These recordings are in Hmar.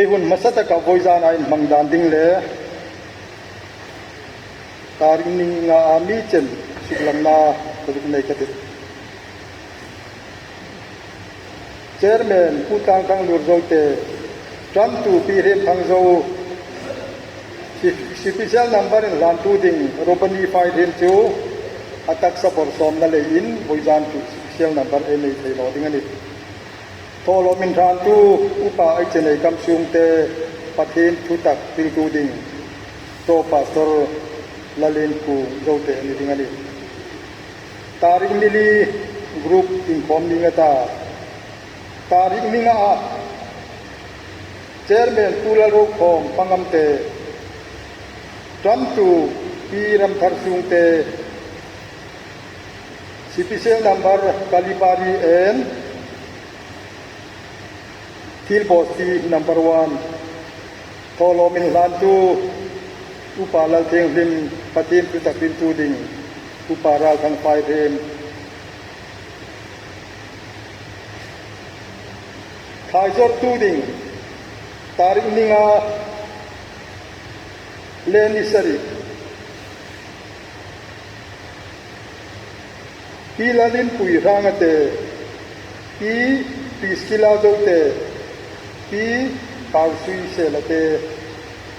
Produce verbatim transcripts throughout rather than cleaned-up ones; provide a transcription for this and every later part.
Ei hun hmasa taka vawizana inhmang dan ding le tarik ni nga a mi chen suklangna ka zuk nei ka tih. Chairman Pu Tangthanglur Zote, ṭantu Pi Hremthang Zo, si-, special number inhlantu ding Robani Fai Hrem chu a taksa bawrsawmna leiin vawizan chu special number ei nei thei naw ding a nih. Thawlawm inhlantu Upa Aichenei Kamsungte, Pathien thutak hriltu ding Pro Pastor Lalin Pu Zote a ni ding a nih. Tarik ni li group inkhawm ning a ta. Tarik ni nga a Chairman Pu Lalrokhawm Pangamte, ṭantu Pi Ramtharsungte, special number Kalibari and Thilbawsti number one. Thawlawm inhlantu Upa Lalthienghlim, Pathien thutak hriltu ding Upa Ralthang Fai Hrem. Thaizawrtu ding tarik ni nga le ni sari Pi Lalin Pui Hrangate, Pi Priscilla Zote, Pi Pausui Selate,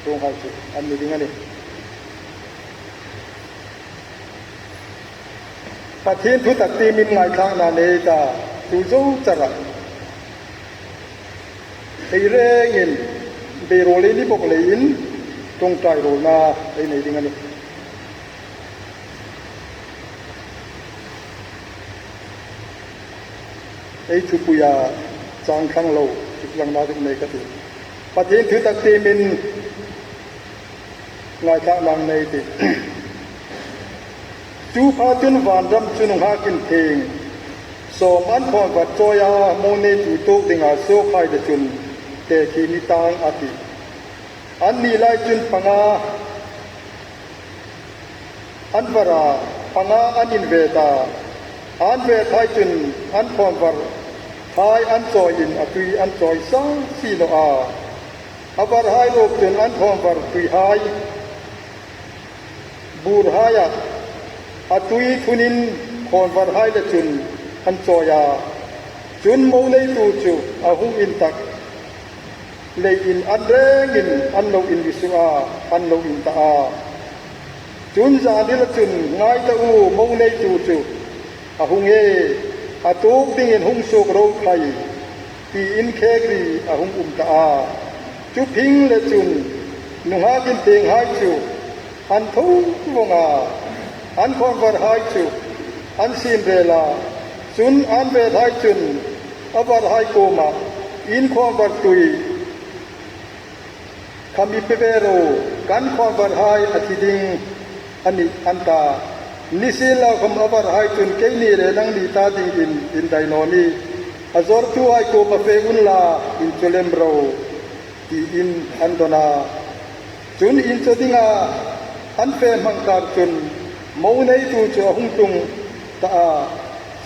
chuonghai chu an ni ding a nih. Pathien thutak tiemin ngaithlakna nei ta, chu zo chara ei rengin beiruol ei ni bawk leiin ṭawngṭai ruolna ei nei ding a nih. Ei thupuia chang thlang lo, thupuia chang thlang lo nei ka ti. Pathien thutak tiemin ngaithlakna nei ei tih. Chu pha chun vanram chu nunghak inthieng sawm an khawmvar chawia mo neitu tuok dinga suokhai le chun tekhi ni tang a tih. Anni lai chun panga an var a, panga an invet a. An vethai chun an khawmvarhai an chawiin a tui an chawi sa si naw a. A varhai ruok chun an khawmvar tuihai, burhaiah a tui thunin khawmvarhai le chun an chawi a. Chun mo neitu chu a hung intak leiin an rengin an lo inri suok a, an lo in ta a. Chun zanhila chun, "Ngai ta u, mo neitu chu a hung e, a tuok dingin hung suok ro khai," tiin khek ri a hung um ta a. Chu phing le chun nunghak inthienghai chu an tho vawng a, an khawmvarhai chu an siem rel a. Chun an vethai chun a varhai kuomah, "In khawmvar tui kha mi pe ve ro, kan khawmvarhai a thi ding a nih," an ta. Nisienlakhawm a varhai chun, "Keini le nangni ta dingin indai naw ni, a zawrtuhai kuomah fe unla, inchaw lem ro," tiin an dawn a. Chun inchaw dinga an fe hmang kar chun mo neitu chu a hung tlung ta a.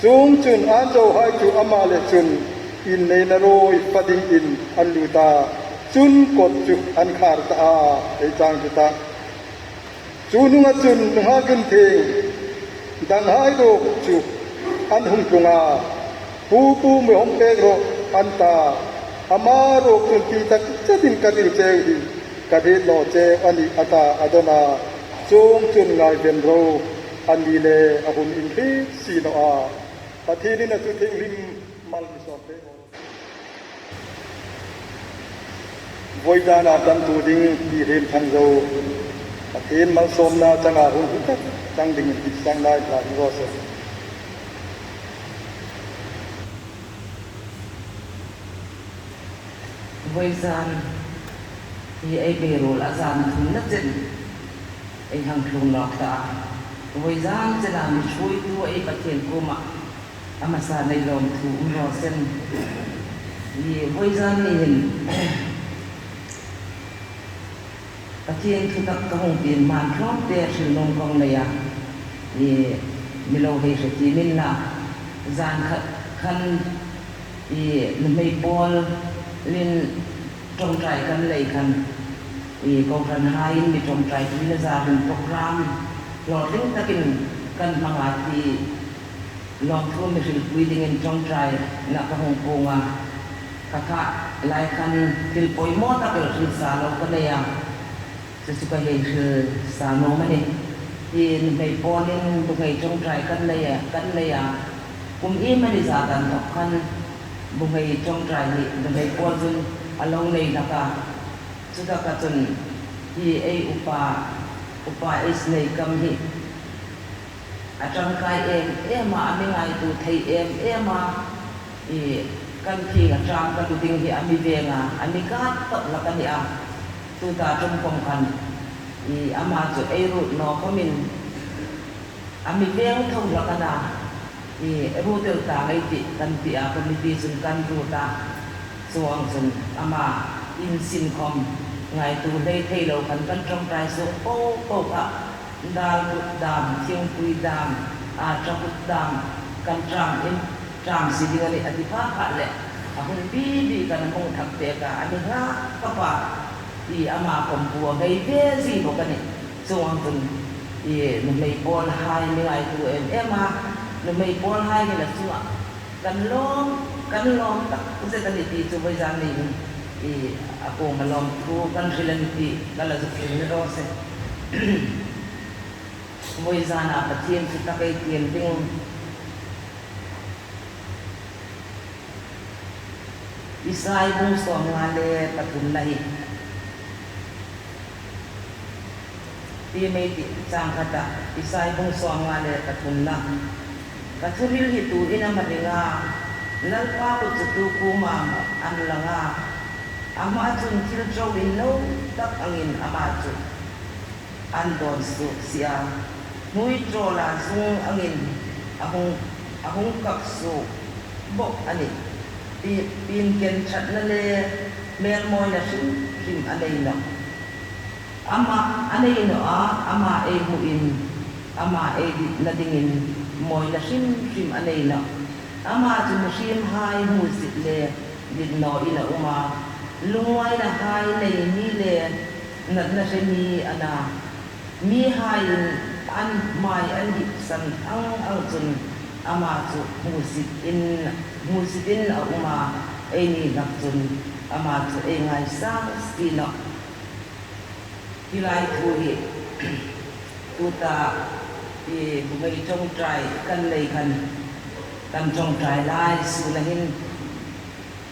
Chuongchun an zohai chu ama le chun inneina ruoi fa dingin an lut a. Chun kawt chu an khar ta a, ei chang chu ta. Chu hnunga chun nunghak inthieng danghai ruok chu an hung tlung a. "Pu, pu, mi hawng pek rawh," an ta. Ama ruok chun ti tak zetin, "Ka hril cheu hi, ka hriet naw cheu a nih," a ta, a dawn a. Chuongchun ngaiven ro, anni le a hun inhriet si naw a. Pathienin a thu thienghlim mal mi sawm pek aw. Vawizana ṭantu ding Pi Hremthang Zo, Pathien malsawmna changa hun hlu tak chang dingin ditsakna inhlan raw se. Vawizan hi ei beiruol a zan thumna chen ei hang tlung nawk ta a. Vawizan chena mi ṭhuoitu ei Pathien kuomah a hmasa nei lawmthu um raw se. Hi vawizan ni hin Pathien thutak ka hung tiem hmain tlawmte hril nuom ka hung nei a. Hi mi lo hei hretiemin la, zan khat khan hi nuhmei pawlin Ṭawngṭai kan lei khan, i, kohranhaiin mi ṭawngṭai hril le zarin program hlawtling takin kan hmang a ti lawmthu mi hrilpui dingin ṭawngṭaina ka hung puong a. Kha kha lai khan thil poimaw tak el hril sa lo ka nei a. Chu chu ka hei hril sa nuom a nih. Hi nuhmei pawlin bunghei ṭawngṭai kan nei a, kan nei a. Kum iemani zat inthok khan bunghei ṭawngṭai hi nuhmei pawl chun a lo nei hlak a. Chutaka chun hi ei upa, upa ei Sneikam hi a ṭangkai em em a, a mi ngaituo thei em em a. I, kan phing a ṭam ka lu ding hi a mi veng a, a mi kat tawp hlak a nih a. Tuta ṭum khawm khan, i, ama chu ei ruot naw khawmin a mi veng tho hlak a na. I, ruot el ta ngei tih kan ti a, committee chun kan ruot a. Chuong ang chun ama insin khawm ngaituo hlei thei lo khan kan ṭawngṭai suok po po kha. Dal kut dam, thingpui dam, a ṭha kut dam, kan ṭam in, ṭam si ding a nih a ti pha kha le, a hun bi bi kan hmang thak pek a, a mi hla ka pa, i, ama khawm bu a ngei ve zie bawk a nih. Chuong ang chun, i, nuhmei pawlhai mi ngaituo em em a, nuhmei pawlhai mi la chunga kan lawm, kan lawm tak zet a nih ti chu vawizan ni hin, i, a kuoma lawmthu kan hril a nih ti ka la zuk hril ni raw se. Vawizana Pathien thu tak ei tiem ding. Isai bung sawmnga le pathumna hi. Ti mei ti chang khata, Isai bung sawmnga le pathumna. Ka thuhril hi tuin am a ring a, Lalpa kut chu tu kuoma am a lang a. Ama chun thil ṭo inno tak angin ama chu an dawn suok si a. Hnuoi ṭawla zung angin a hung, a hung kap suok bawk a nih. Pi-, pienken ṭhatna le hmel mawina hrim hrim a nei nawh. Ama a nei nawh a, ama ei hmuin, ama ei ditna dingin mawina hrim hrim a nei nawh. Ama chu mihriemhai hmusit le dit nawin a um a, lungngainahai nei mi le natna hre mi a na. Mihaiin an hmai an hipsan ang ang chun ama chu hmusitin, hmusitin a um a, eini hlak chun ama chu ei ngaisang si nawh. Hi lai thu hi tuta, i, bunghei ṭawngṭai kan nei khan, kan ṭawngṭai lai suna hin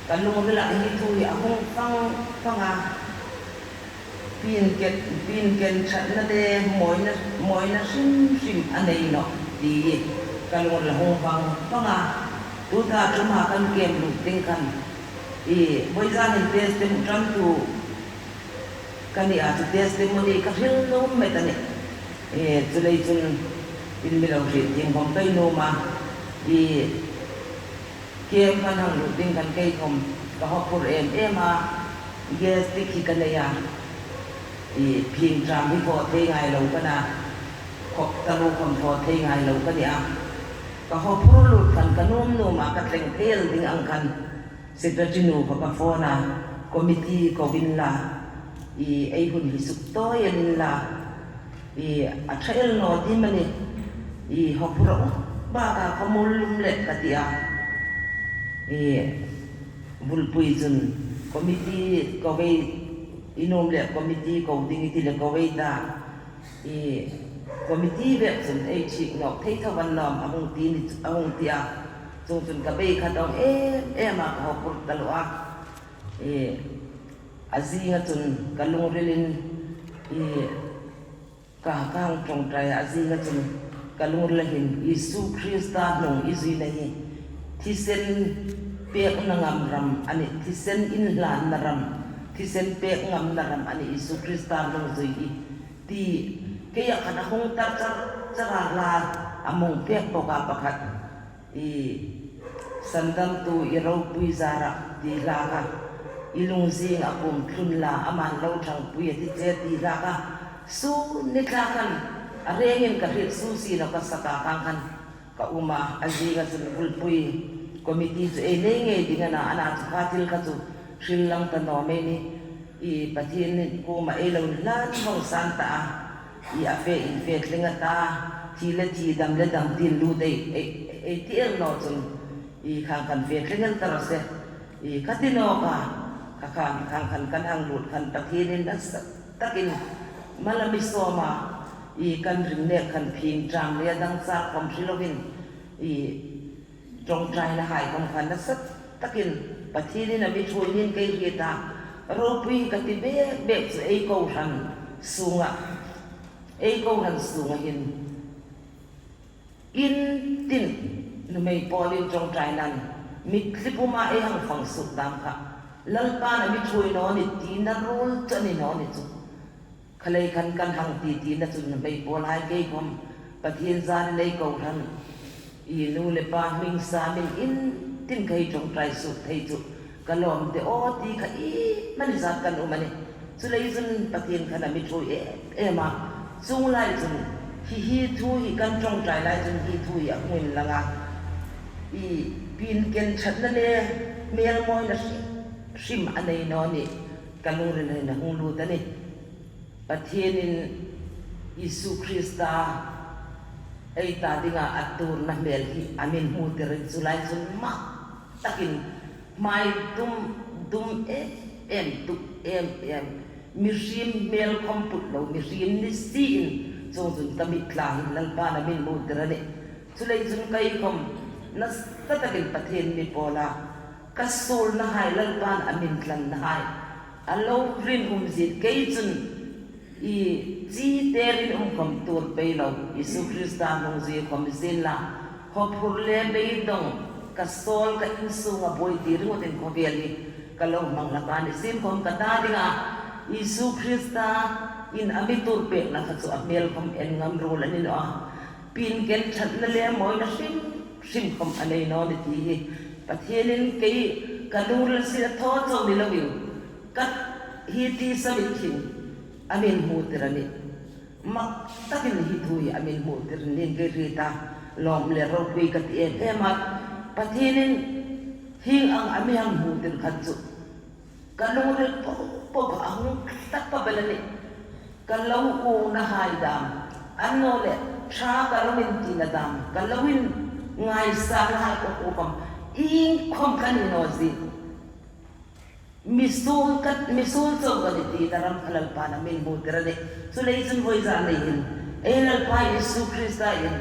ka lungrila hi thu hi a hung fang fang a. Pienken, pienken ṭhatna le mawina, mawina hrim hrim a nei nawh ti hi ka lungrila hung fang fang a. Tuta ṭuma kan kem lut ding khan, i, vawizan hin testimony ṭantu ka ni a, chu testimony ka hril nuom met a nih. E, chuleiin chun in mi lo hriet ding khawm ka nuom a. I, kem kan hang lut ding khan kei khawm ka haw phur em em a. Gastric hi ka nei a. I, phing ṭam hi thaw thei ngai lo ka na. Khawk taru khawm thaw thei ngai lo ka ni a. Ka haw phur lut khan ka nuom nuom a, ka tleng thei el ding ang khan. Secretary nu kha ka phone a, committee ko inla, i, ei hun hi suk tawi el inla, i, a ṭha el naw ding am a nih, i, haw phur a um bak a, ka mul lum leh ka ti a. I, bulpui chun committee ko ei, i nuom leh committee ko ding i ti leh ko ei ta. I, committee bek chun ei thik nawk thei tho annawm a hung ti ni, a hung ti a. Chuongchun ka bei kha dawng em em a, ka haw phur taluo a. I, a zinga chun ka lungrilin, i, ka, ka hang ṭawngṭai a, a zinga chun ka lungrila hin Isu Krista hnung i zuina hi thisen pekna ngam ram a nih, thisen inhlanna ram, thisen pek ngamna ram a nih Isu Krista hnung zui hi. Ti, kei a khan a hung tar char char a, hla a mi pek bawk a pakhat. I, Sandamtu i ropui zara ti hla kha, i lungzing a kum thlun la, aman lo ṭhangpui a ti che ti hla kha, sun ni tla khan a rengin ka hriet suok si naw ka sak a, khang khan ka um a, a zinga chun bulpui committee chu ei nei ngei ding a na, a na chu kha thil kha chu hril lang ta naw mei ni. I Pathienin kuoma ei lo hlan vawng san ta a, i a fe in fe tling a ta, thi le thi, dam le dam tiin lut ei, ei, ei ti el naw chun, i khang khan fe tling el ta raw se. I ka ti nawk a, ka khang, khang khan kan hang lut khan Pathienin nasa takin mal a mi sawm a, i kan ring nek khan phing ṭam le a dang char khom hre lovin, i ṭawngṭaina hai khom khan nasa takin Pathienin a mi ṭhuoi niin kei hriet a, ropui ka ti bek bek chu ei kohran sunga, ei kohran sunga hin in tin nuhmei pawlin ṭawngṭainan mitthli puma ei hang fang suk dam kha Lalpan a mi ṭhuoi naw ni tina ruol chu a ni naw ni chu. Khalei khan kan hang ti tina chun nuhmei pawl hai kei khom Pathien zanin ei kohran, i nu le pa hming samin in tin ka hei ṭawngṭai suk thei chu ka lawm de aw ti kha i mani zat kan um a nih. Chuleiin chun Pathien khan a mi ṭhuoi em em a. Chuong lai chun hi, hi thu hi kan ṭawngṭai lai chun hi thu hi a hung inlang a. I pin ken ṭhatna le hmel mawina hrim hrim a nei naw ni. Ka lungril hin a hung lut a nih. Pathienin Isu Krista ei ta dinga a tuorna hmel hi a min hmu tirin chu lai chun mak takin hmai dum, dum em em, tuk em em, mihriem hmel khom put lo, mihriem ni siin chuong chun ka mitthlain Lalpan a min hmu tir a nih. Chuleiin chun kei khom nasa takin Pathien mi pawl a, ka suolna hai Lalpan a min tlanna hai a lo rinum zing kei chun i chite rinum khom tuor pei lo, Isu Krista hnungzui khom zing la, haw phur le beidong ka sawl ka insunga buoi ti ringawtin khawvel hi ka lo hmang hlak a ni sien khom ka ta dinga Isu Krista in a mi tuor pekna kha chu a hmel khom en ngam ruol a ni naw a. Pin ken ṭhatna le mawina hrim hrim khom a nei naw ni ti hi Pathienin kei ka lungril sien a thaw chau ni lovin ka hi ti sa mit hin a min hmu tir a nih. Mak takin hi thu hi a min hmu tir niin kei hriet a, lawm le ropui ka ti em em a. Pathienin hieng ang a mi hang hmu tir khan chu ka lungril po po kha a hung tlat pa bel a nih. Ka lo uongna hai dam, annawleh ṭha ka lo intina dam, ka lo inngaisakna hai po po khom iengkhom ka ni naw zing. Mi suol ka, mi suol chau ka ni tina ram kha Lalpan a min hmu tir a nih. Chuleiin chun vawi zan ni hin ei Lalpa Isu Krista in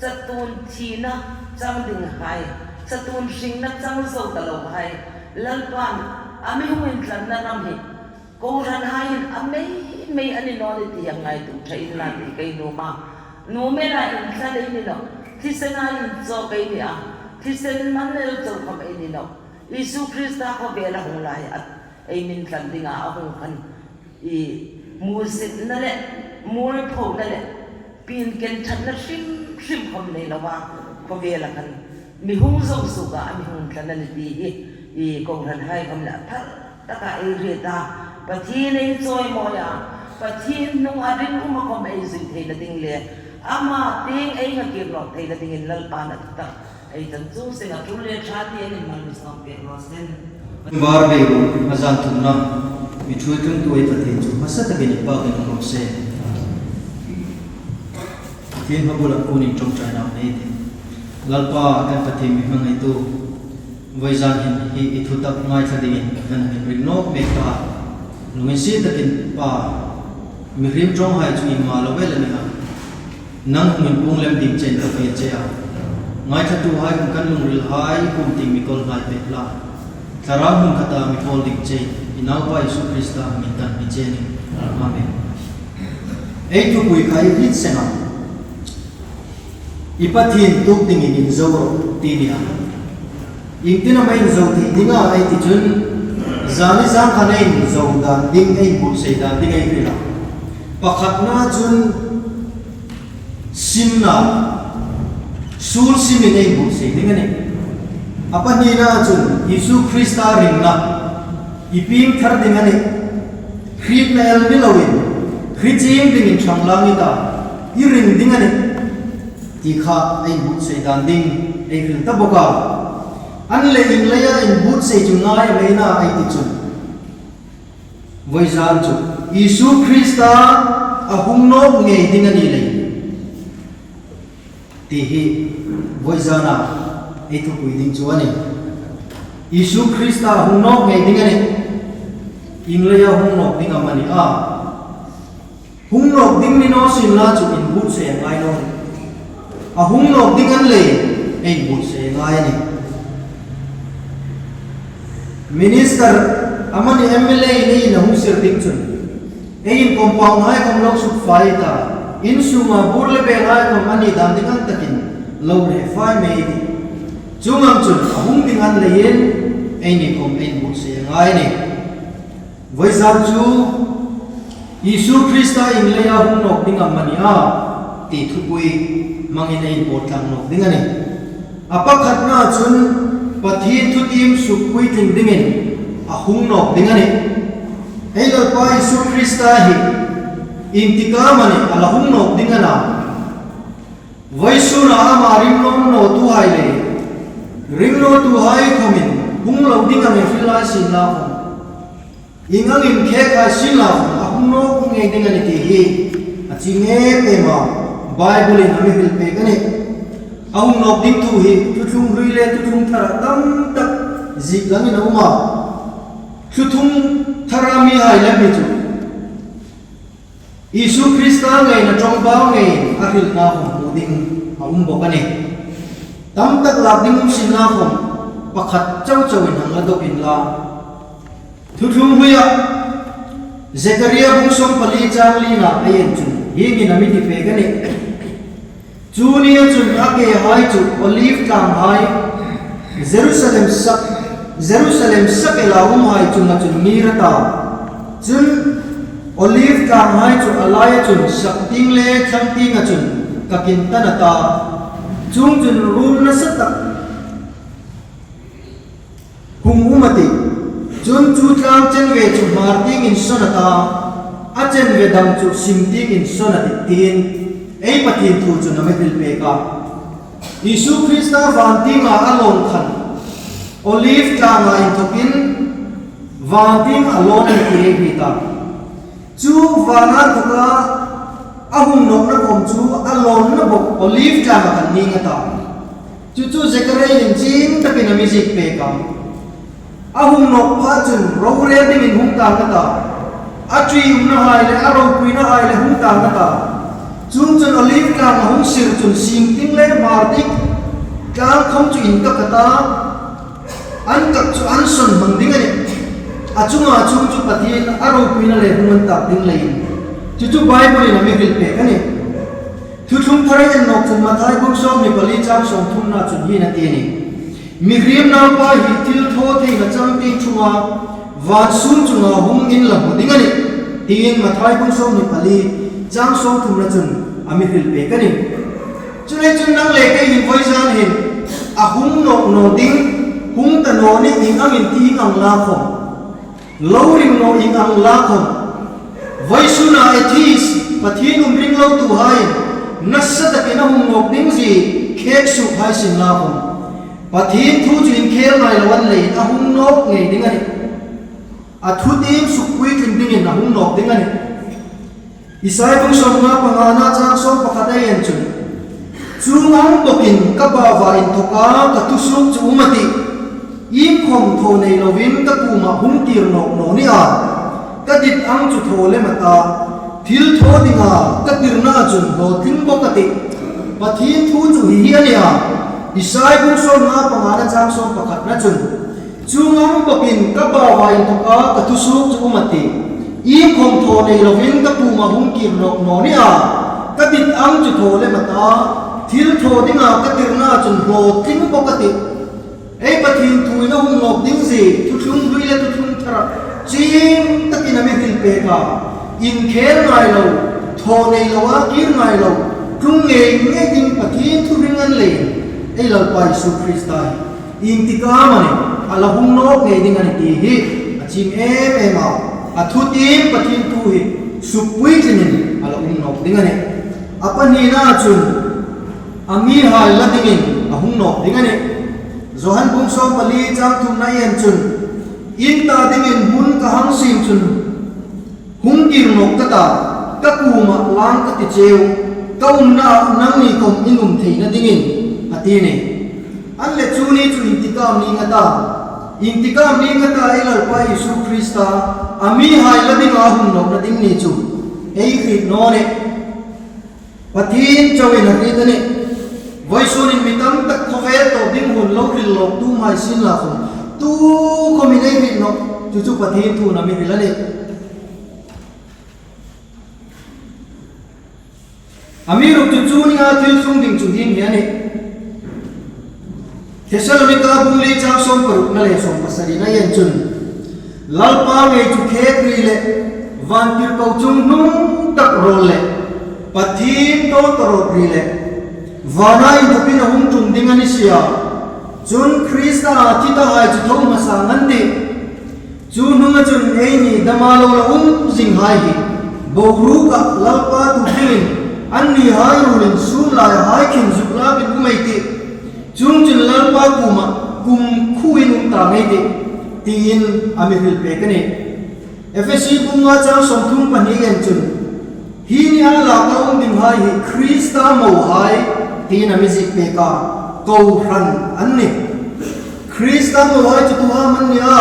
chatuon thina chang ding hai, chatuon hringna chang zo ta lo hai Lalpan a mi hung intlanna ram hi kohran haiin a mei mei a ni naw ni ti hi ngaituo ṭha inla ti kei nuom a. Nuom ela inthlak ei ni naw, thisena inchawk ei ni a, thisen man el chau khom ei ni naw. Isu Krista khawvela hung lai a, ei min tlan dinga a hung khan i musitna le mualphona le pin ken ṭhatna hrim hrim khom nei lova khawvela khan mi hung zo suok a, a mi hung tlan a ni ti hi i kohran hai khom le a thar taka ei hriet a. Pathien ei chawimawi a, Pathien hnunga ringuma khom ei zui theina ding le ama tieng ei ngakir nawk theina dingin Lalpan a tak ei chan chu seng a ṭul le ṭha ti a ni mal mi sawm pek raw se. Var ve ru a zan thumna mi ṭhuoi tlungtu ei Pathien chu hmasa takin inpâkin um raw se. Pathien hmabula kunin ṭawngṭaina nei ei tih. Lalpa kan Pathien mi hmangaitu, vawi zan hin hi i thutak ngaithla dingin kan hang inring nawk mek ta. Lunginsiet takin Pa, mihriem ṭawnghai chu i ma lo el a ni a. Nang hung inpuong lem ding chein ka fiel che a. Ngaithlatuhai khom kan lungrilhai kuom tieng mi kawl ngai pek la, Thlarau hmun khata mi pawl ding chein i Naupa Isu Krista hmingin kan hni che a nih. Amen. Ei thupui kha i hriet seng a, i Pathien tuok dingin inzo rawh ti a nih a. Iengtin am ei inzo thei ding a ei ti chun, zani zan khan ei inzo dan ding, ei inbuotsai dan ding ei hril a. Pakhatna chun simna, suol simin ei inbuotsai ding a nih. A pahnina chun Isu Krista ringna i pieng thar ding a nih. Hrietna el ni loin, hre chieng dingin ṭhang lang i ta, i ring ding a nih ti kha ei inbuotsai dan ding ei hril ta bawk a. An le ieng leia inbuotsai chu ngai am ei na ei ti chun, Vawizan chu Isu Krista a hung nawk ngei ding a ni leiin ti hi vawizana ei thupui ding chu a nih. Isu Krista a hung nawk ngei ding a nih. Ieng leia hung nawk ding am a ni a? Hung nawk ding ni naw sienla chu inbuotsai a ngai naw nih. A hung nawk ding a ni leiin ei buotsai a ngai a nih. Minister amani M L A-in ei in a hung sir ding chun, ei in compound-hai khawm lo sukfai ta, in sunga bur le bel-hai khawm a ni dan ding ang takin lo rehfai mei ei tih. Chuong ang chun a hung ding a ni leiin eini khawm ei inbuotsai a ngai a nih. Vawizan chu Isu Krista ieng leia hung nawk ding am a ni a ti thupui hmangin ei inpawt tlang nawk ding a nih. A pakhatna chun Pathien thutiem sukpuitling dingin a hung nawk ding a nih. Ei Lalpa Isu Krista hi ieng tik amani a la hung nawk ding a na? Vawisuna ama ring naw nawtuhai le ring nawtuhai khawmin hung lo ding a ni hril lai sienla khawm, ieng angin khêk hai sienla khawm, a hung nawk ngei ding a nih ti hi a chieng em em a, Bible-in a mi hril pek a nih. A hung nawk ding thu hi Thuthlung Hlui le Thuthlung Thara tam tak ziek langin a um a. Thuthlung Thara mihai le mi chu Isu Krista ngeiin a ṭawngbau ngeiin a hrilna khawm hmu ding a um bawk a nih. Tam tak lak ding um sienla khawm pakhat chau chauin hang la dawk inla. Thuthlung Hluia Zekaria bung sawmpali chang lina ei en chun hiengin a mi ti pek a nih. Chu nia chun a kehai chu Olive tlanghai, Jerusalem sak, Jerusalem sak ela umhai chunga chun ngir a ta. Chun Olive tlanghai chu a laia chun sak tieng le thlang tienga chun kak intan a ta. Chuongchun ruol nasa tak hung um a tih. Chun chu tlang chenve chu hmar tieng insawn a ta, a chenve dang chu sing tieng insawn a tih, tiin ei Pathien thu chun a mi hril pek a. Isu Krista van tienga a lawn khan Olive tlanga inthokin van tieng a lawn a ni ti ei hriet a. Chu vana inthoka a hung nawkna khawm chu a lawnna bawk Olive tlanga khan ning a ta. Chu chu Zekaria-in chieng takin a mi ziek pek a. A hung nawk pha chun rorêl dingin hung tang a ta. A ṭiumnahai le a ropuinahai le hung tang a ta. Chuongchun Olive tlanga hung sir chun sing tieng le hmar tieng tlang khawm chu inkak a ta. An kak chu an sawn hmang ding a nih. A chunga chuong chu Pathien a ropuina le hung an tak ding leiin. Chu chu Bible-in a mi hril pek a nih. Thuthlung Thara ei en nawk chun Mathai bung sawmhni pali chang sawmthumna chun hieng hin a ti a nih. Mihriem Naupa hi thilthawtheina changtieng ṭhunga van sûng chunga hung inla hmu ding a nih, tiin Mathai bung sawmhni pali chang sawmthumna chun a mi hril pek a nih. Chuleiin chun nang le kei hin vawizan hin a hung nawk naw ding, hung ta naw ni ieng angin ti ieng ang la khawm, lo ring naw ieng ang la khawm, vawisuna atheist, Pathien um ring lo tuhai nasa takin a hung nawk ding zie khêk suok hai sienla khawm, Pathien thu chu inkhêl ngai lo a ni leiin a hung nawk ngei ding a nih. A thutiem sukpuitling dingin a hung nawk ding a nih. Isai bung sawmnga pangana chang sawmpakhat ei en chun, chuong ang bawkin ka bauva inthoka ka thusuok chu um a tih. Iengkhawm thaw nei lovin ka kuoma hung kir nawk naw ni a, ka dit ang chu thaw lem a ta, thil thaw dinga ka tirna chun hlawtling bawk a tih. Pathien thu chu hi hi a nih a, Isai bung sawmnga pangana chang sawmpakhatna chun, chuong ang bawkin ka bauva inthoka ka thusuok chu um a tih. Iengkhawm thaw nei lovin ka kuoma hung kir nawk naw ni a, ka dit ang chu thaw lem a ta, thil thaw dinga ka tirna chun hlawtling bawk a tih. Ei Pathien thuin a hung nawk ding zie Thuthlung Hlui le Thuthlung Thara chieng takin a mi hril pek a. Inkhêl ngai lo, thaw nei loa kir ngai lo, tlung ngei ngei ding Pathien thu ring a ni leiin ei Lalpa Isu Krista hi ieng tik amani a la hung nawk ngei ding a nih ti hi a chieng em em a. A thutiem Pathien thu hi sukpuitlingin a la hung nawk ding a nih. A pahnina chun a mihai la dingin a hung nawk ding a nih. Johan bung sawmpali chang thumna ei en chun, in ta dingin hmun ka hang siem chun Hung kir nawk ka ta, ka kuomah lang ka ti cheu, ka umna nangni khawm in um theina dingin, a ti a nih. An leh chu ni chu intikam ni nga ta, intikam ni nga ta ei Lalpa Isu Krista, a mihai la dinga hung nawkna ding ni chu ei hriet naw nih. Pathien chauin a hriet a nih. Vawisun hin mi tam tak khawvel tawp ding hun lo hril lawk tu hai sien la khawm, tu khawmin ei hriet nawk, chu chu Pathien thuin a mi hril a nih. Amiruokchu chu nia thil thlung ding chu hieng hi a nih. Thessalonika bung li chang sawm parukna le sawm pasarina en chun, Lalpa ngei chu khek ri le, vantirko chungnung tak rawl le, Pathien tawtawrawt ri le, vana inthawkin a hung ṭum ding a ni si a. Chun Krista a thi tahai chu tho hmasa an tih. Chu hnunga chun eini dama lo la um zinghai hi boruokah Lalpa thu hrilin, annihai ruolin sûm laihai khin zuk lakin um ei tih. Chuongchun Lalpa kuomah kumkhuoin um ta ngei ei tih, tiin a mi hril pek a nih. Efesi bung nga chang sawmthum pahni en chun, hi nia lak a um dinghai hi Krista mohai, tiin a mi ziek pek a, kohran an nih. Krista mohai chu tuhai am an ni a,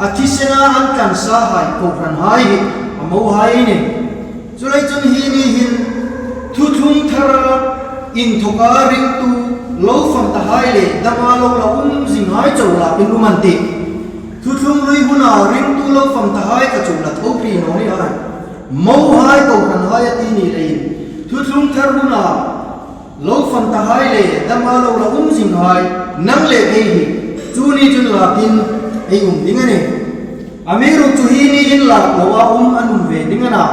a thisena an tlansahai kohranhai hi a mohai a nih. Chuleiin chun hi ni hin thuthlung thara inthawka ringtu lo fam tahai le dama lo la um zinghai chau lakin um an tih. Thuthlung lui huna ringtu lo fam tahai kha chu la tho hri naw ni hai. Mohai kohranhai a ti ni leiin, thuthlung thar huna lo fam tahai le dama lo la um zinghai, nang le kei hi chu ni chun lakin ei um ding a nih. Amiruokchu hi ni hin lak loa um an um ve ding a na.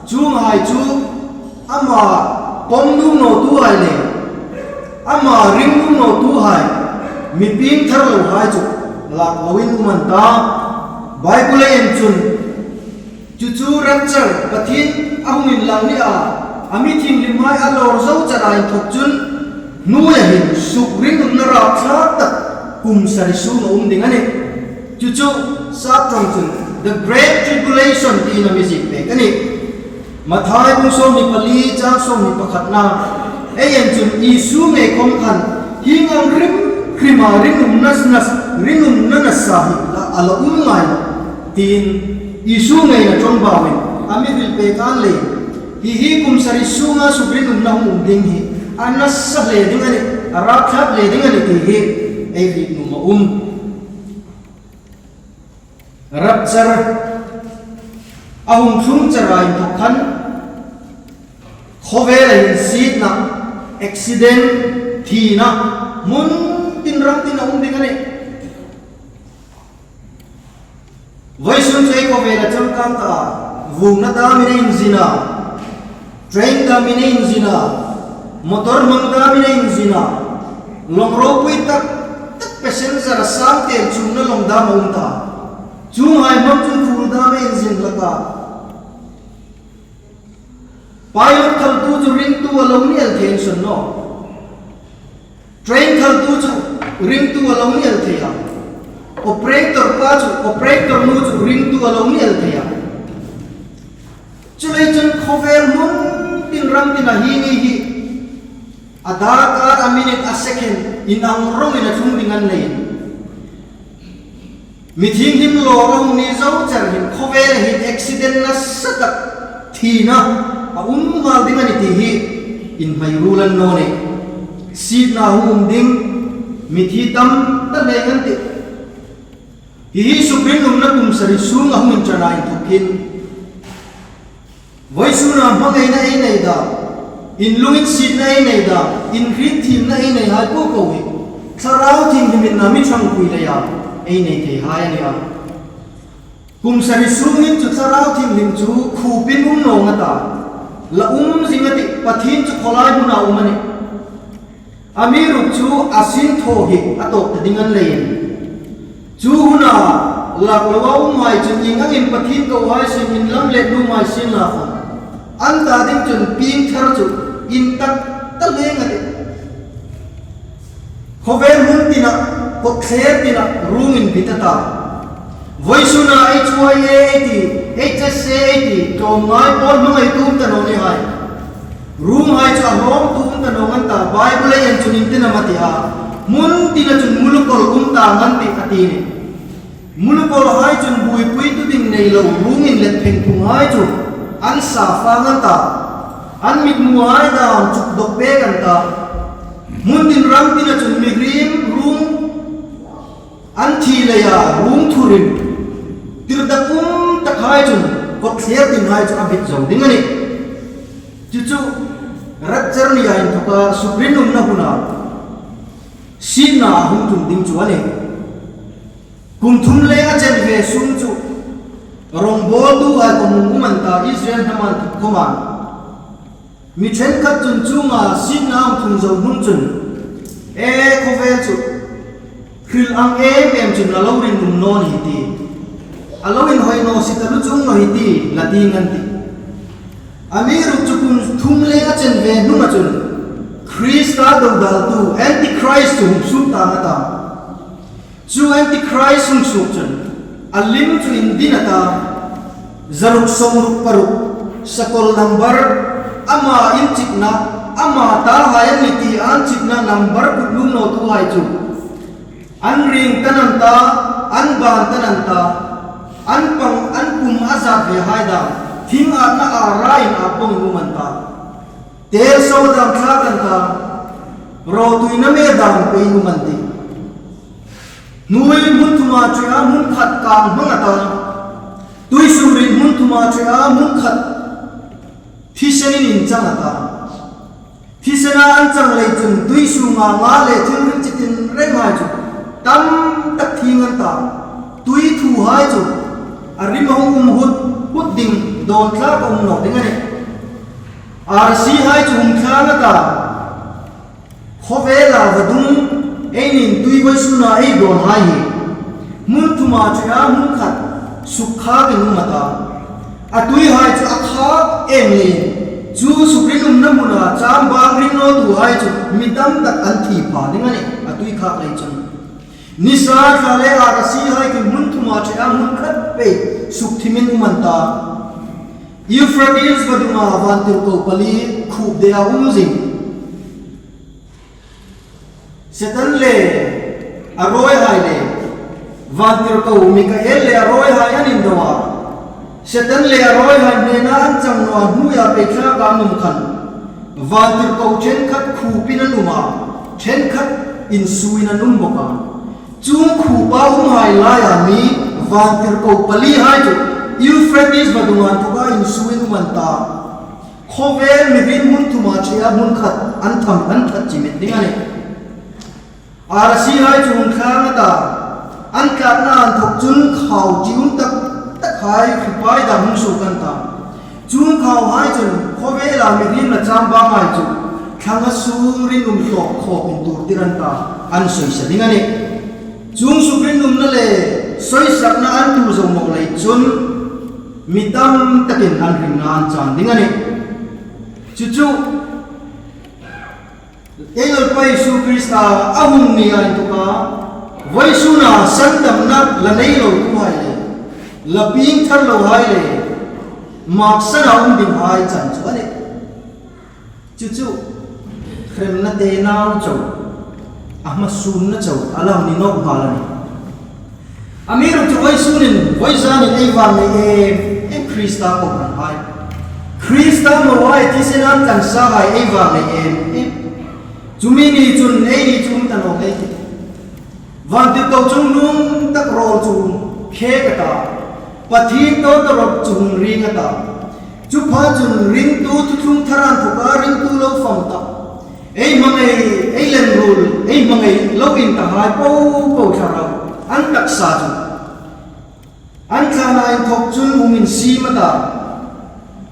Chuonghai chu ama pawm nuom nawtuhai le ama ring nuom nawtuhai, mi piengthar lohai chu lak loin um an ta. Bible-a en chun, chu chu rapture, Pathien a hung inlang nia, a mi thienghlimhai a lawr zo chara inthawk chun, hnuoia hin sukrinumna rapthlak tak kum sari sûng a um ding a nih. Chu chu sap ṭawng chun the great tribulation tiin a mi ziek pek a nih. Mathai bung sawmhni pali chang sawmhni pakhatna ei en chun Isu ngei khawm khan hieng ang hrim hrima rinumna, rinumna nasa hi la, a la um ngai nawh, tiin Isu ngeina ṭawngbauin a mi hril pek a ni leiin, hi hi kum sari sûnga sukrinumna hung um ding hi a nasa hle ding a nih, a rapthlak hle ding a nih ti hi ei hriet nuom a um. Rapture a hung tlung chara inthawk khan khawvela hin sietna, accident, thina hmun tin ram tin a um ding a nih. Vawisun chu ei khawvela changkang kha vuongna damin ei inzin a, train damin ei inzin a, motor hmang damin ei inzin a, lawng ropui tak tak, passenger a sangtel chuongna lawng dam a um ta. Chuonghai hmang chun khuol dam ei inzin hlak a. Pilot khaltu chu ringtu a lo ni el thei an sawn naw. Train khaltu chu ringtu a lo ni el thei a. Operator pa chu, operator nu chu ringtu a lo ni el thei a. Chuleiin chun khawvel hmun tin ram tina hi ni hi a darkar, a minute, a second inang rawngin a tlung ding a ni leiin, mi thienghlim lawr a hung ni zo char hin khawvela hin accident nasa tak, thina a um nghal ding a nih ti hi inhmai ruol a ni naw nih. Sietna hung um ding, mithi tam ta hle an tih. Hi hi sukrinumna kum sari sûnga hung inṭan a inthawk hin, vawisuna hmangaina ei nei dam, inlungin sietna ei nei dam, inhriet thiemna ei neihai po po hi Thlarau Thienghlimin a mi ṭhangpui leia ei nei theihai a nih a. Kum sari sûngin chu Thlarau Thienghlim chu khupin um naw nga ta, la um zing a tih, Pathien chu khawlai hmuna um a nih. Amiruokchu a sin thaw hi a tawk ta ding a ni leiin, chu huna lak loa umhai chun ieng angin Pathien kohai sien, inlam le nuomhai sien la khawm, an ta ding chun piengthar chu intak ta hle ngat a tih. Khawvel hmun tina, kawtthler tina ruong inbit a ta. Vawisuna ei chuoi ei ti, Ei che se ei ti, tlawmngai pawl hmangai tum ta naw ni hai. Ruong hai chu a hlawm tum ta naw ngan ta, Bible ei en chun ieng tin am a ti a. Hmun tina chun mulukol um ta ngan ti a ti ni. Mulukol hai chun buoipui tu ding nei lo, ruong inlet pheng phung hai chu an sa fa ngan ta. An mitmu hai dam chuk dok pek an ta. Hmun tin ram tina chun mihriem ruong an thi leia ruong thurin tirdakum tak hai chun kawtthler tin hai chu a bit zo ding a nih. Chu chu rapture nia inthoka sukrinumna huna sietna a hung tlung ding chu a nih. Kum thum le a chen ve sung chu rawngbawltu hai khawm hung um an ta, Israel hnam an thawk khawma. Mi ṭhenkhat chun chunga sietna a hung tlung zo hnung chun, e, khawvel chu hril ang em em chun a lo rinum naw ni ti, a lo inhawi naw si taluo chuong naw hi ti la ti ngan ti. Amiruokchu kum thum le a chen ve hnunga chun Krista dodaltu Antichrist chu hung suok ta ngat a. Chu Antichrist hung suok chun a lim chu indin a ta, zaruk sawmruk paruk, sakol number, ama inchikna, ama ta hai an ni ti an chikna number kut lum nawtu hai chu an ring ta ngan ta, an ban ta ngan ta, an pang, an pum a zat ve hai dam, thing atna a rain a pawng um an ta. Tel so dam thlak an ta, rawtuina me dam pei um an ti. Hnuoi hmun thuma ṭhea hmun khat kang hmang a ta, tuisuoriet hmun thuma ṭhea hmun khat thisenin inchang a ta. Thisena an chang lei chun tui sunga nga le thil ring chi tin reng hai chu tam tak thing an ta. Tui thu hai chu a rim a hung um hut hut ding, dawn tlak a um naw ding a nih. Arsi hai chu hung thlang a ta. Khawvela vadung einin tui vawisuna ei dawn hai hi hmun thuma ṭhea hmun khat sukkhak in um a ta. A tui hai chu a khak em leiin chu sukrinumna hmuna chambang ring nawtu hai chu mi tam tak an thi pha ding a nih, a tui khak lei chun. Nisa, thla le arsi hai chu hmun thuma ṭhea hmun khat pei sukthimin um an ta. Euphrates vadunga vantirko pali khup dea um zing. Setan le a rawihai le vantirko Mikael le a rawihai an indo a. Setan le a rawihai hnena an chang naw a, hnuoia pei thlak an um khan vantirko ṭhenkhat khupin an um a, ṭhenkhat insuoin an um bawk a. Chuong khupa umhai laia mi vantirko pali hai chu Euphrates vadunga inthoka insuoin um an ta. Khawvel mihriem hmun thuma ṭhea hmun khat an tham, an that chimet ding a nih. Arsi hai chu hung thlang a ta. An tlatna inthok chun khau chi um tak tak hai hripai dam hung suok an ta. Chuong khau hai chun khawvela mihriem le chambang hai chu thlang a sung rinum tlawk khawp intur tir an ta. An sawisa ding a nih. Chuong sukrinumna le sawisakna an tuor zo naw lei chun mi tam takin an hringna an chan ding a nih. Chu chu ei Lalpa Isu Krista a hung nia inthoka vawisuna sandamna la nei lotu hai le, la pieng thar lo hai le, maksana um ding hai chan chu a nih. Chu chu hremna te nau chau, a hmasuomna chau a lam ni nawk nghal a nih. Amiruokchu vawisunin, vawizanin ei vang nei em em Krista kohranhai, Krista moa thisenin an tlansa hai ei vang nei em em. Chu mi ni chun ei ni chu um ta naw ei tih. Vantirko chungnung tak rawl chu khek a ta. Pathien tawtawrok chu hung ring a ta. Chu pha chun ringtu thuthlung thara inthoka ringtu lo fam ta. Ei hmangai, ei lenruol, ei hmangai lo in ta hai po po thlarau an taksa chu an thlana inthok chun hung insiem a ta.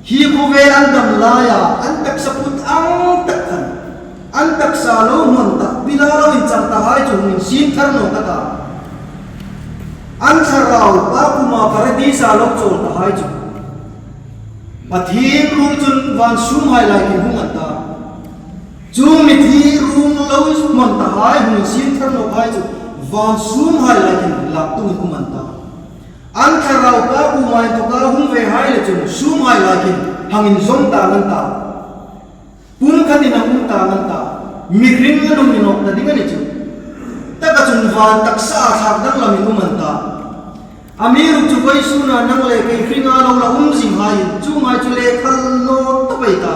Hi khawvel an dam laia an taksa phut ang tak khan an taksa lo hmang ta, bila lo inchang ta hai chu hung insiem thar nawk a ta. An thlarau Pa kuoma Paradisa lo chawl ta hai chu Pathien ruol chun van sum hai lai kin hung an ta. Chu mithi ruong lo hmang ta hai hung insiem thar nawk hai chu van sum hai lai kin lak tung hung an ta. An thlarau pa kuoma inthoka hung ve hai le chun, sum hai lai khin hang inzawm ta ngan ta. Pum khatin a um ta ngan ta. Mihring a nung ni nawk ta ding a ni chu. Taka chun van taksa a thlak danglamin um an ta. Amiruokchu vawisuna nang le kei hringa lo la um zing hai, chuong hai chu le khal naw ta pei ta.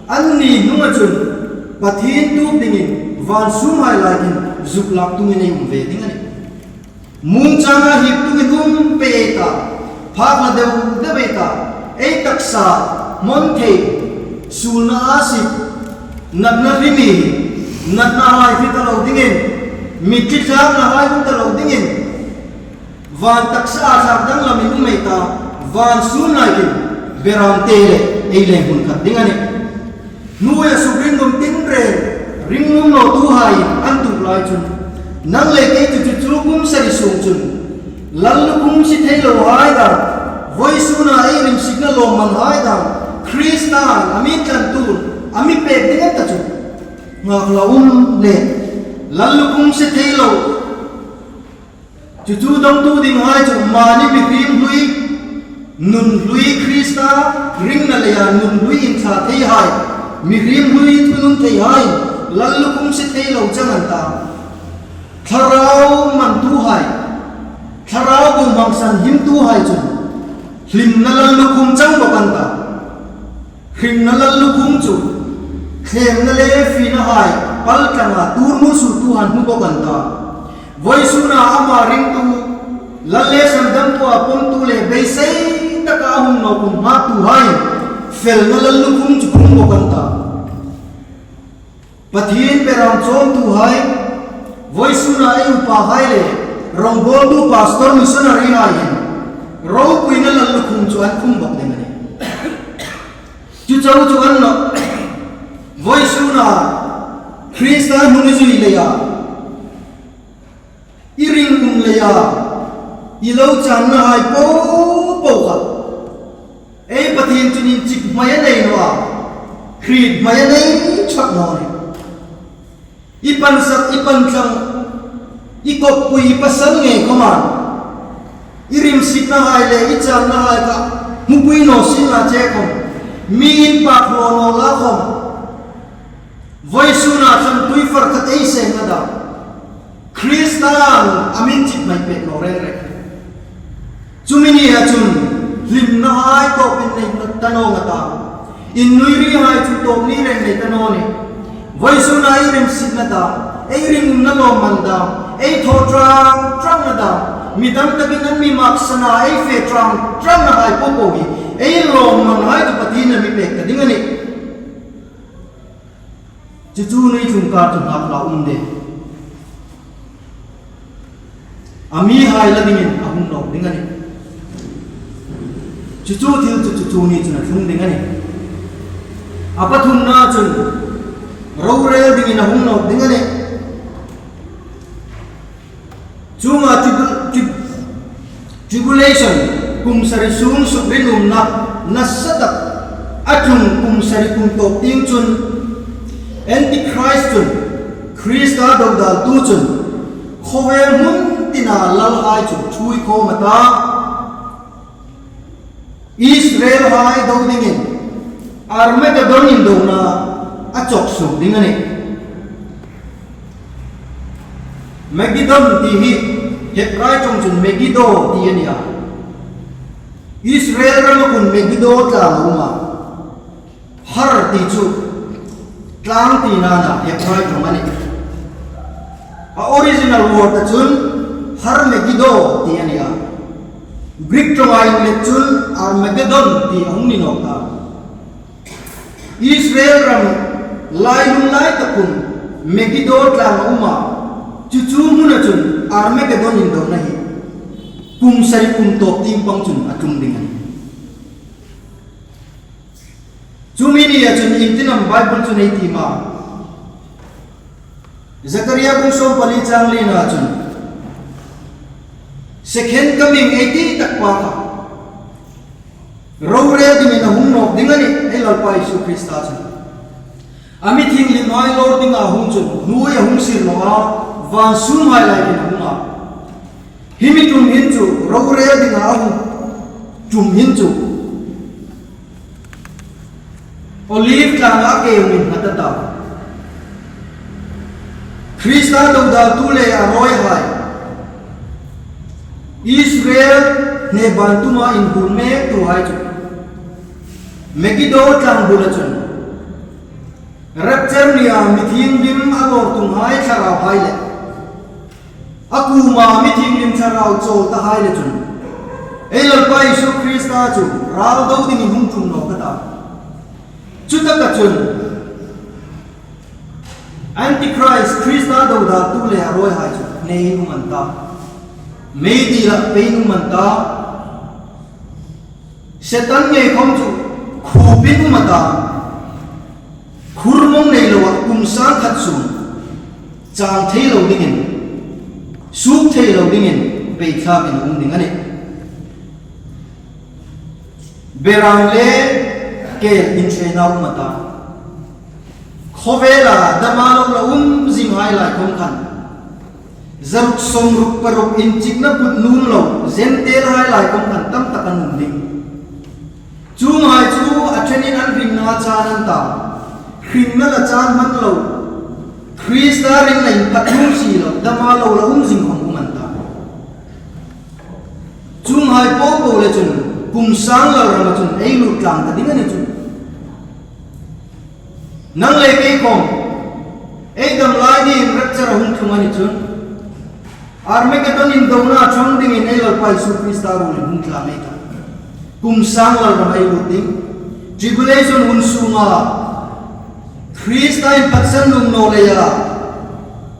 Anni hnunga chun Pathien tuok dingin van sum hai lai khin zuk lak tungin ei um ve ding a nih. Mungchanga hip tungin um pei ta, phakna deu deu ei ta, ei taksa, hmawn thei, suolna a sip, natna hri mi, natna hai hri ta lo dingin, mitthli thlakna hai hung ta lo dingin, van taksa a thlak danglamin um ei ta, van sum lai khin, beram te le, ei le hmun khat ding a nih. Hnuoia suk ring um tin reng, ring um lo tu hai an tuok lai chun. Nang le kei chu chu chu kum sari sung chun. Lallukhum sie thei lo hai dan. Vawisuna ei rimsikna lawmman hai dan. Krista a mi tlantu, a mi pek ding an ta chu. Ngak la um le. Lallukhum sie thei lo. Chu chu dawngtu ding hai chu mani mihriem hlui, nun hlui Krista, ringna leia nun hlui inthla thei hai, mihriem hlui thunun thei hai, lallukhum sie thei lo chang an ta. Thlarau mantu hai, thlarau bumhmang sanhimtu hai chun, hlimna lallukhum chang bawk an ta. Hringna lallukhum chu, thlemna le fiena hai, paltlanga tur hmu sutu han hmu bawk an ta. Vawisuna ama ringtu, lal le sandamtua pawmtu le beisei taka a hung nawk um hmatu hai, felna lallukhum chu khum bawk an ta. Pathien beram chawmtu hai, vawisuna ei upa hai le, rongbawltu pastor missionary hai hin, ropuina lallukhum chu an khum bawk ding a nih. Chu chau chu an nawh, vawisuna Krista hnung i zui leia, i ring um leia, i lo channa hai po po kha. Ei Pathien chun inchik hmai a nei naw a, hriet hmai a nei chuong naw nih. I pansak, i pantlang, i koppui, i pasal ngei khawma, i rimsikna hai le, i channa hai kha, hmupui naw sien la che khawm, mi inpak hlaw naw la khawm. Vawisuna chun tui far khat ei seng a ta. Krista a min chik mai pek naw reng reng. Chu mi nia chun hlimna hai tawpin nei ta naw nga ta. Innui ri hai chu tawp ni reng nei ta naw ni. Vawisuna ei rimsikna ta, ei ringumna lawmman ta, ei thaw trang trang na ta. Mi tam takin an mi maksana, ei fe trang trang na hai po po hi. Ei lawmman hai chu Pathien a mi pek ta ding a nih. Chu chu ni tlung kar chu ngak la um de. A mi hai la dingin a hung nawk ding a nih. Chu chu thil chu chu chu ni chun a tlung ding a nih. A pathumna chun rorel dingin a hung nawk ding a nih. Chunga tribu-, trib-, tribulation, kum sari sung sukrinumna, nasa tak, a tlung kum sari kum tawp tieng chun, Antichrist chun, Krista dodaltu chun, khawvel hmun tina lalhai chu ṭhuoi khawm a ta. Israel hai do dingin Armageddon indona a chawk suok ding a nih. Magedon ti hi Hebrai ṭawng chun Megiddo ti a ni a. Israel rama khun Megiddo tlang a um a. Har ti chu tlang tina a ni a, Hebrai ṭawng a nih. A original word a chun Har Megiddo ti a ni a. Greek ṭawnga inlet chun Armageddon ti a hung ni nawk ta. Israel ram lailung lai tak khun Megiddo tlang a um a. Chu chu hmuna chun Armageddon indona hi kum sari kum tawp tieng pang chun a tlung ding a nih. Chu mi nia chun iengtin am Bible chun ei ti am a? Zakaria bung sawmpali chang lina chun, second coming ei ti tak pa kha rorel dingin a hung nawk ding a nih, ei Lalpa Isu Krista chun. A mi thienghlim hai lawr dinga hung chun, hnuoia hung sir naw a, van sum hai lai khin a hung a. Hi mi ṭum hin chu, rorel dinga a hung ṭum hin chu, Olive tlanga ke min nghat a ta. Krista dodaltu le a rawihai, Israel hneban tuma inhul mektuhai chu, Megiddo tlang bula chun, Rapture nia mithienghlim a lawr tunghai thlarauhai le, a kuoma mithienghlim thlarau chawl tahai le chun, ei Lalpa Isu Krista chu ral do dingin hung ṭum nawk a ta. Chutaka chun, Antichrist Krista dodaltu le a rawihai chu hneiin um an ta. Meidila peiin um an ta. Setan ngei khawm chu khupin um a ta. Khurmawng nei loa kum sangkhat sung chang thei lo dingin, suok thei lo dingin, pei thlakin um ding a nih. Beram le kel inṭhena um a ta. Khawvela dama lo la um zinghai lai khawm khan, zaruk sawmruk paruk inchikna put nuom lo Gentile hai lai khawm khan tam tak an um ding. Chuonghai chu a ṭhenin an hringna chan an ta. Hringna la chan hman lo, Krista ringna inphat nuom si lo, dama lo la um zing khawm um an ta. Chuonghai popo le chun, kum sang lalrama chun ei lut tlang ta ding a ni chu. Nang le kei khawm, ei dam lai niin rapture a hung tlung a ni chun, Armageddon indona ṭhang dingin ei Lalpa Isu Krista ruolin hung tla mei ta. Kum sang lalrama ei lut ding. Tribulation hun sunga Krista inphatsan nuom naw leia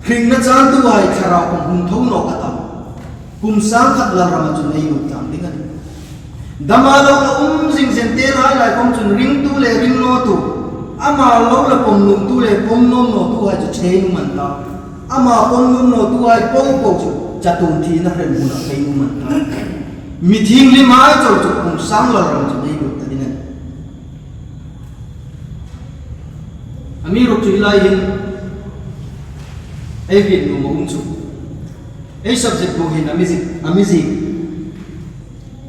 hringna chantuhai thlarau khawm hung tho nawk a ta. Kum sangkhat lalrama chun ei lut tlang ding a nih. Dama lo la um zing Gentile hai lai khawm chun ringtu le ring nawtu, ama lo la pawm nuomtu le pawm nuom nawtuhai chu ṭhein um an ta. Ama pawm nuom nawtuhai popo chu chatuon thina hremhmuna peiin um an ta. Mithienghlimhai chau chu kum sang lalrama chun ei lut ta ding a nih. Amiruokchu hi lai hin ei hriet nuom a um chu, ei subject bu hin a mi zik, a mi zik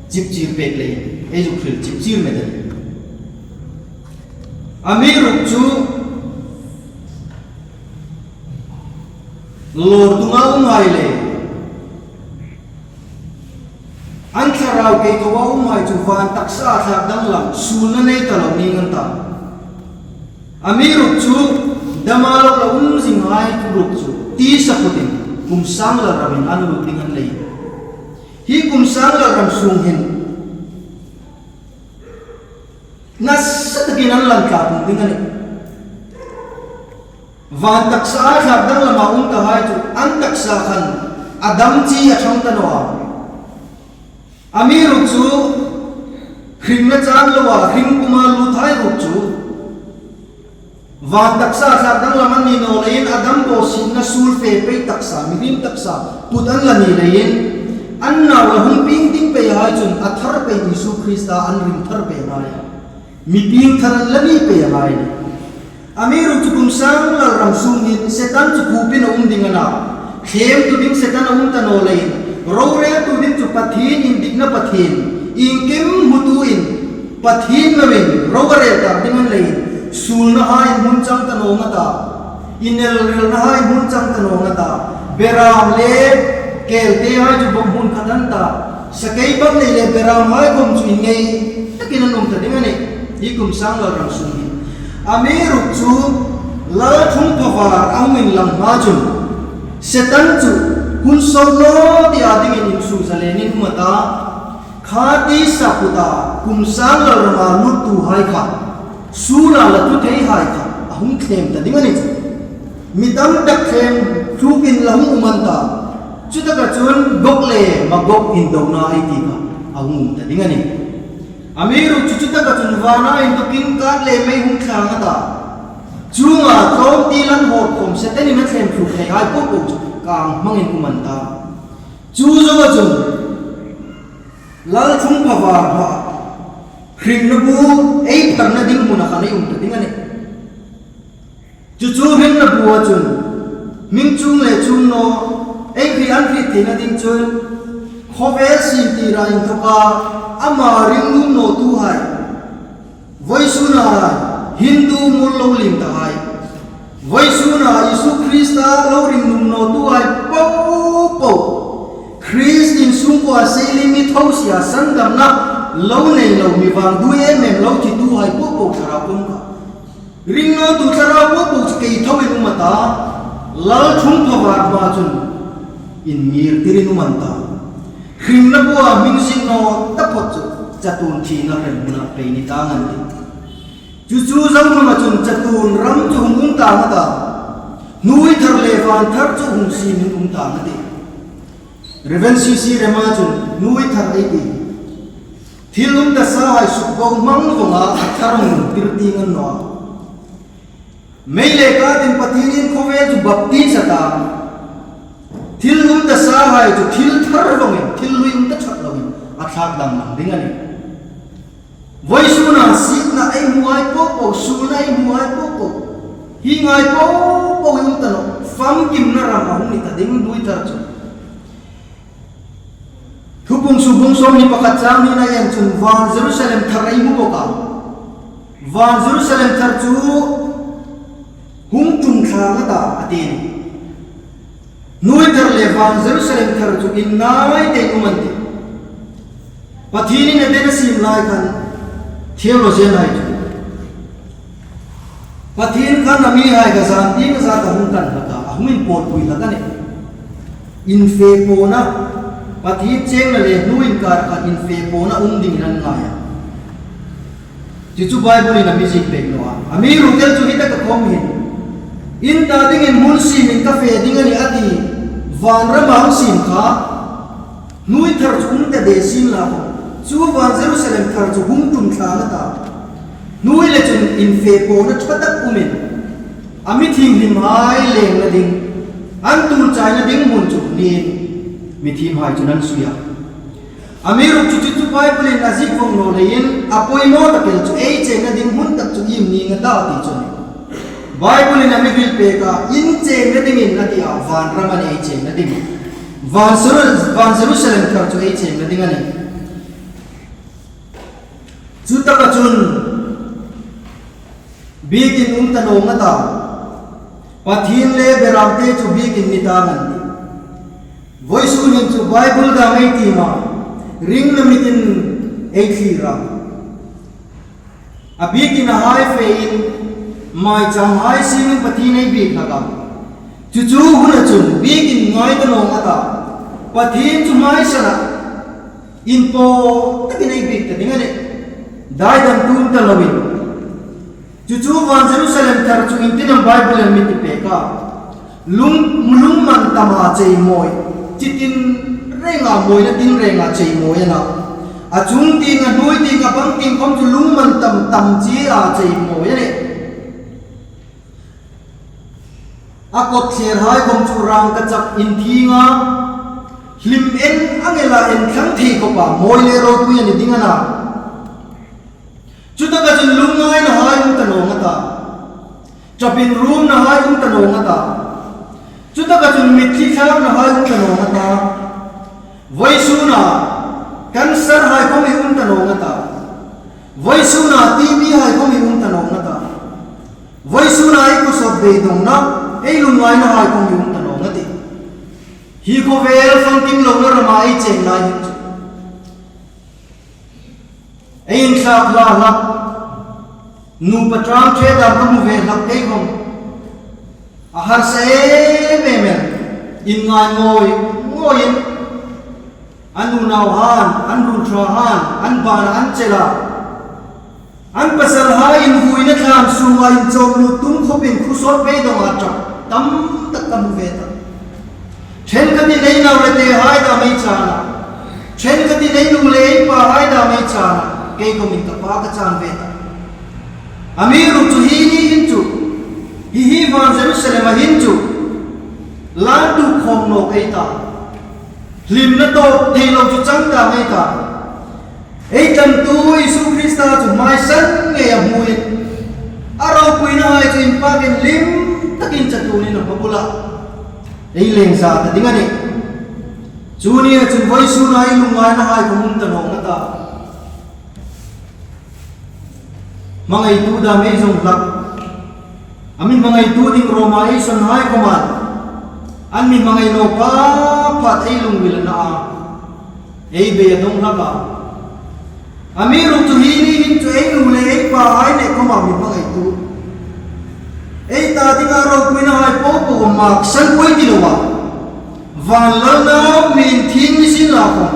chipchir pek leiin ei zuk hril chipchir met a nih. Amiruokchu lawr tunga umhai le an thlarau keithoa umhai chu van taksaa thlak danglam suolna nei ta lo ning an ta. Amiruokchu dama lo la um zinghai ruok chu tisa putin kum sang lalramin an lut ding an lei. Hi kum sang lalram sung hin nasa takin an lan tla pung ding a nih. Van taksaa thlak danglama um tahai chu an taksa khan a dam chi a ṭhang ta naw a. Amiruokchu hringna chan loa hring puma luthai ruok chu van taksaa thlak danglam an ni naw leiin a dam bawsietna suol fe pei taksa, mihriem taksa put an la ni leiin an nau la hung pieng ding peihai chun a thar pei Isu Krista an ring thar pei a ngai a. Mi pieng thar an la ni pei a ngai a nih. Amiruokchu kum sang lalram sung hin Setan chu khupin a um ding a na. Thlem tu ding Setan a um ta naw leiin, rorel tu ding chu Pathien, indikna Pathien, iengkim hmutuin Pathien loin ro a rel tak ding an leiin, suolnahai hmun chang ta naw nga ta, inelrelnahai hmun chang ta naw nga ta, beram le keltehai chu bawk hmun khat an ta, sakei bak nei le beramhai khawm chu inngei takin an um ta ding a nih. Hi kum sang lalram sung hin. Amiruokchu lalṭhungpha var a hung inlang hma chun Setan chu hun sawt naw tia dingin insuo zalenin um a ta. Kha tisa puta kum sang lalrama luttuhai kha, suola la tlu theihai kha a hung thlem ta ding a ni chu. Mi tam tak thlem tlukin la hung um an ta. Chutaka chun Gog le Magog indona ei ti kha a hung um ta ding a nih. Amiruokchu chutaka chun vana intukin kât le mei hung thlang a ta. Chuonga tlawmte lan hawr khawm Setanin a thlem tluk theihai popo chu kâng hmangin um an ta. Chu zoa chun lalṭhungpha var hmaa hringna bu ei pharna ding hmuna khan ei um ta ding a nih. Chu chu hringna bua chun hming chuong le chuong naw, ei hriet an hriet theina ding chun Khawvel siem tira inthoka ama ringum nawtuhai, vawisuna Hindu mul lo liem tahai, vawisuna Isu Krista lo ringum nawtuhai po po, Krist insungkuo a seilim mi tho sia sandamna lo nei lo, mi vangdui em em lo thituhai po po thlarau kuom kha ring nawtu thlarau po po chu kei thoin um a ta, Lalṭhungpha var hma chun inngirtirin um an ta. Hringna bua hming zing naw taphot chu chatuon thina hremhmuna pei ni tang an tih. Chu chu zo hnunga chun chatuon ram chu hung um tang a ta. Hnuoi thar le van thar chu hung siemin um tang a tih. Reverend C C Rema chun hnuoi thar ei ti, thil um tasahai sukbo hmang vonga a thar hung tir ti ngan naw a. Mei le katin Pathienin khawvel chu baptis a ta. Thil um tasahai chu thil thar vongin, thil hlui um ta ṭhat loin a thlak danglam ding a nih. Vawisuna sietna ei hmuhai po po, suolna ei hmuhai po po, hienghai po po um ta naw, famkimna ram a hung ni ta ding hnuoi thar chu. Thupuong suk bung sawmhni pakhat chang hnina en chun van Jerusalem thar ei hmu bawk a. Van Jerusalem thar chu hung ṭum thlang a ta, a ti. Hnuoi thar le van Jerusalem thar chu inngai tei um an tih. Pathienin Eden a siem lai khan theologian hai chu, Pathien khan a mihai kha zan tieng zat a hung kan hlak a, a hung inpawlpui hlak a nih. Infe pawna, Pathien chengna le hnuoi inkar khan infe pawna um dingin an ngai a. Chu chu Bible-in a mi ziek pek naw a. Amiruokchu hi taka khawm hin, in ta dingin hmun siemin ka fe ding a nih a ti, van rama hung siem kha, hnuoi thar chu um ta de sien la khawm, chu van Jerusalem thar chu hung ṭum thlang a ta. Hnuoi le chun infe pawna ṭha tak umin, a mi thienghlimhai lengna ding, an tuolchaina ding hmun chu niin mithiemhai chun an sui a. Amiruokchu chu chu Bible-in a ziek vong naw leiin a poimaw tak el chu ei chengna ding hmun tak chu iem ning a ta ti chu a nih. Bible-in a mi hril pek a, in chengna dingin a ti a, van ram a nih ei chengna ding. Van Jeru-, van Jerusalem thar chu ei chengna ding a nih. Chu taka chun biekin um ta naw nga ta, Pathien le berâmte chu biekin ni tang an tih. Vawisun hin chu Bible dâm ei tiem a, ringna mitin ei thlir a. A biekin a hai fein, maicham hai siemin Pathien ei biek hlak a. Chu chu huna chun biekin ngai ta naw nga ta, Pathien chu hmaisana inpawl takin ei biek ta ding a nih. Dai dam tum ta loin. Chu chu van Jerusalem thar chu iengtin am Bible-in a mi ti pek a. Lung, lung man tama chei mawi. Chi tin renga mawina tin renga chei mawi a na. A chung tieng, a hnuoi tieng, a bang tieng khawm chu lung man tam tam chi a chei mawi a nih. A kawtthlirhai khawm chu rangkachak inthienga, hlim en ang ela enthlang thei khawpa mawi le ropui a ni ding a na. Chu taka chun lungngainahai um ta naw nga ta. Ṭap inrumnahai um ta naw nga ta. Chu taka chun mitthli thlaknahai um ta naw nga ta. Vawisuna cancer hai khawm hi um ta naw nga ta. Vawisuna T B hai khawm hi um ta naw nga ta. Vawisuna ei khawsawt beidongna, ei lungngainahai khawm hi um ta naw nga tih. Hi khawvel famkim lona rama ei cheng lai hi chu. Ei inthlak hla hlak, nupa ṭâm ṭhe dâm ka hmu ve hlak kei khawm. A harsa em em el, inngai ngawi ngawiin, an unauhan, an ruolṭhahan, an bana an chela, an pasalhai invuina thlan sunga inchawm lut tum khawpin khawsawt beidonga ṭap tam tak ka hmu ve ta. Ṭhenkhatin ei nau le tehai dâm ei chan a. Ṭhenkhatin ei nu le ei pahai dâm ei chan a. Kei khawmin ka pa ka chan ve ta. Amiruokchu hi ni hin chu, hi hi van Jerusalem-a hin chu, lângtu khawm nawk ei ta. Hlimna tawp thei lo chu chang ta ei ta. Ei tlantu Isu Krista chu hmaisan ngei a hmuin, a ropuinahai chu inpakin hlim takin chatuonin a hmabula ei leng za ta ding a nih. Tunia chun vawisuna ei lungngainahai khawm um ta naw ning a ta. Hmangaitu dam ei zong hlak. A mi hmangaitu ding Roma ei sawnhai khawma an mi hmangai naw pha pha ei lungrila na a. Ei bei a dong hlak a. Amiruokchu hi ni hin chu ei nu le ei pahai le khawma mi hmangaitu, ei ta dinga ropuinahai po po maksan poi ti loa, van lal nau min thim ni sin la khawm,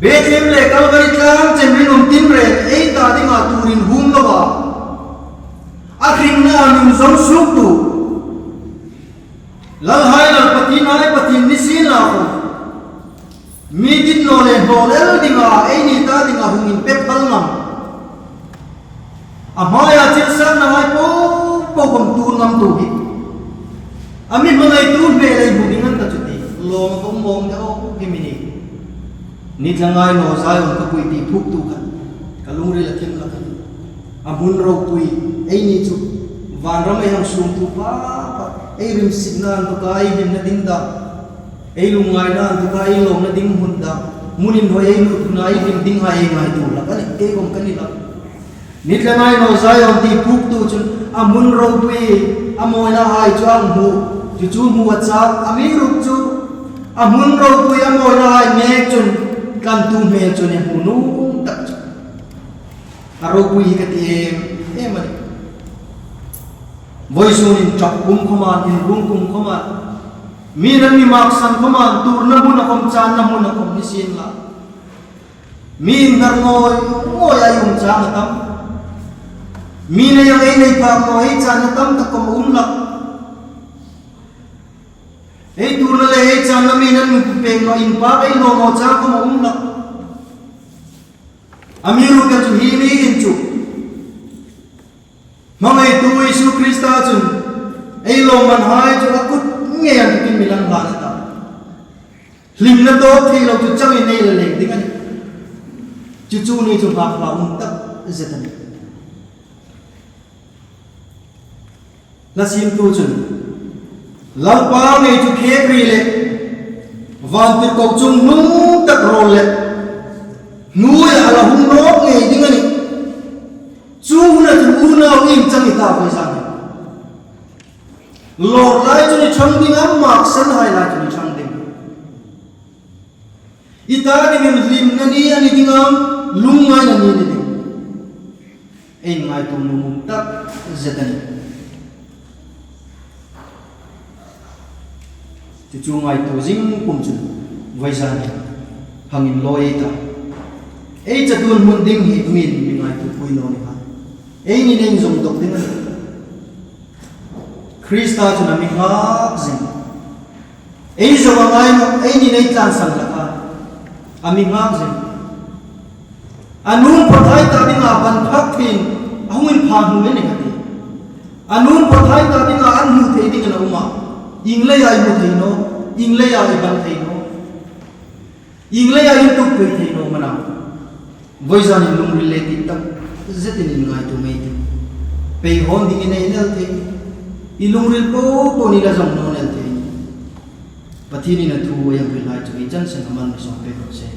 Bethlehem le Calvary tlang chen rinum tin reng ei ta dinga turin hum loa, a hringna a nun zong suktu, lalhai Lal, Pathienhai Pathien ni sin la khawm, mi dit naw le hnawlh el dinga eini ta dinga hung inpek phal ngam, a hmaia thil sangnahai po po khawm tuor ngamtu hi a mi hmangaitu hmel ei hmu ding a ni ta chu ti. Lawm a um mawng de aw, hi mi ni. Ni tlangai naw Zion ka pui ti phuktu khan ka lungril a thim hlak a nih. A hmun ropui, eini chu vanram ei hang sungtu pha pha, ei rimsikna inthawka ei hlimna ding dam, ei lungngaina inthawka ei lawmna ding hmun dam, hmun inhawi ei lut huna ei hlim dinghai ei ngaituo hlak a nih, kei khawm ka ni hlak. Ni tlangai naw Zion ti phuktu chun a hmun ropui, a mawinahai chu a hmu, chu chu hmu a chak, amiruokchu a hmun ropui, a mawinahai mek chun tlantu hmel chun a hmu nuom tak chu. A ropui hi ka ti em em a nih. Vawisunin truck kum khawma, in room kum khawma, mi'n an mi maksan khawma, tuorna hmuna khawm, channa hmuna khawm ni sin la, mi inhnar ngawi ngawi ei um chang a tam. Mi'n ei ang ei nei phak naw, ei channa tam tak khawm a um hlak. Ei tuorna le ei channa mi'n an mi pek naw, inpak ei naw naw chang khawm a um hlak. Amiruokchu hi ni hin chu hmangaitu Isu Krista chun ei lawmmanhai chu a kut ngei an tin mi lang hlan a ta. Hlimna tawp thei lo chu changin ei la leng ding a nih. Chu chu ni chu hak hla um tak zet a nih. Hla siemtu chun, Lalpa ngei chu khek ri le vantirko chungnung tak rawl le hnuoia a la hung nawk ngei ding a nih. Chu huna chun unau ieng chang i ta voi zan. Lawr lai chun i chang ding am, maksanhai lai chun i chang ding? I ta dingin hlimna ni a ni ding am, lungngaina ni a ni ding? Ei ngaituo nuom tak zet a nih. Chu chu ngaituo zing pum chun voi zan hin hang inlawi ei ta. Ei chatuon hmun ding hi mi'n mi ngaituopui naw ni kha. Eini'n ei zong dawk ding a nih. Krista chun a mi nghak zing. Ei zong a ngai naw, eini'n ei tlansan hlak a, a mi nghak zing. A nun pawthai ta dinga ban phak theiin a hung inphak hnu a ni kha ti. A nun pawthai ta dinga an hmu thei dingin a um a. Ieng leia i hmu thei naw, ieng leia i ban thei naw, ieng leia i tuppui thei naw am a na? Voi zanin lungril le tit tak zetin in ngaituo mei ti. Pei hawn dingin ei nei el thei. I lungril po po ni la zong naw nei el thei. Pathienin a thu a hang hril lai chu i chan seng a man mi sawm pek rawh se.